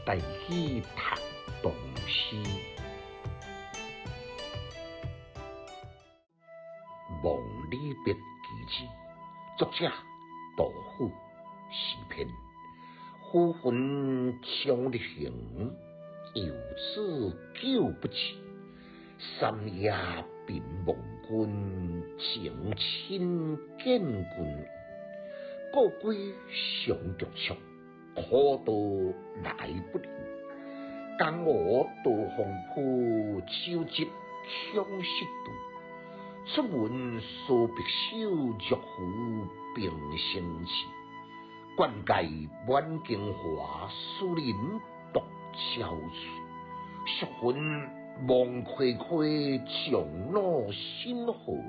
台語讀唐詩，望李白其子，作者杜甫，詩篇。浮雲長日行，遊子久不至。三夜頻望君，情深見君意。故歸常局促，苦道來不易。江湖多風波，舟楫恐失墜。出門蓑白首，若負平生事。冠蓋滿京華，斯人獨憔悴。淑魂望睽睽，長老心何累？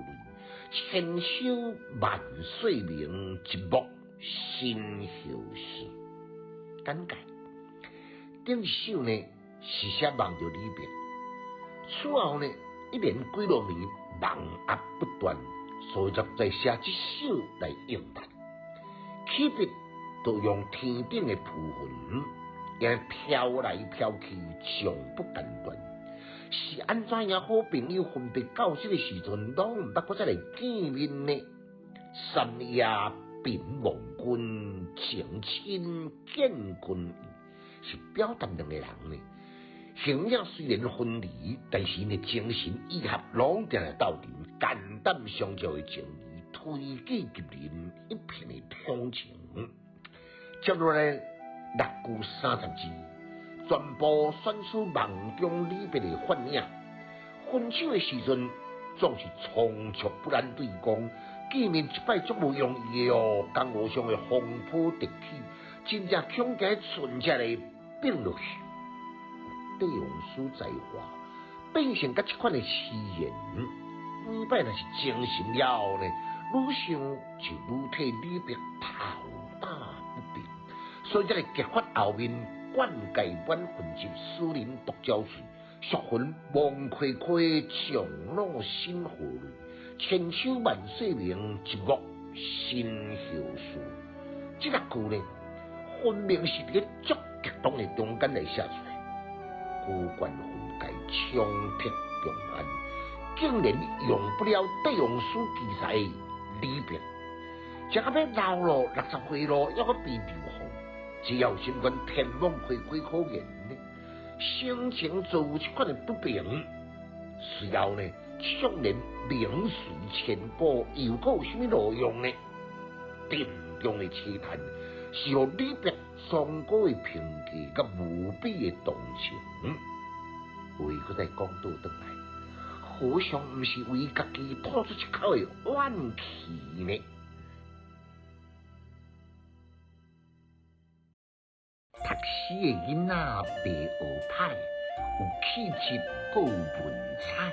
千秋萬歲明，一目新後事。簡介：頂一首呢是寫夢著李白，此後呢一連幾落暝夢壓不斷，所以才閣寫這首來應答。起筆就用天頂的浮雲，按呢飄來飄去，從不間斷。是按怎樣好朋友分別到這個時陣，攏毋捌閣再來見面呢？三夜頻望君，情深見君意，是表達兩個人呢。形影雖然分離，但是𪜶的精神意合攏定會鬥陣，肝膽相照的情誼，推己及人，一片的統情。接落來六句30字，全部選取夢中李白的幻影。分手的時陣，總是倉促不忍對講，見面一擺足無容易的哦。江湖上的風波迭起，真正恐驚順這個變落去。帝王師才華變成佮這款的詩言，每擺若是精神了後呢，愈想就愈替李白頭打不平，所以才會激發後面冠蓋滿雲集，斯人獨憔悴，淑魂望睽睽，長老心何累？千秋萬世名，一目新後事。這六句呢，分明是佇咧足激動的中間來寫出來。高官分界，衝鐵長安，竟然用不了帝王師奇才的李白，這到尾老咯，60歲咯，猶閣被流放，只有啥物款天網恢恢可言呢？生情做有這款的不平，隨後呢，縱然名垂千古，又閣有啥物路用呢？沉重的凄嘆，是予李白崇高的品格佮無比的同情。話閣再講倒轉來，何嘗毋是為家己吐出一口的怨氣呢？讀書的囡仔袂學歹，有氣質閣有文采。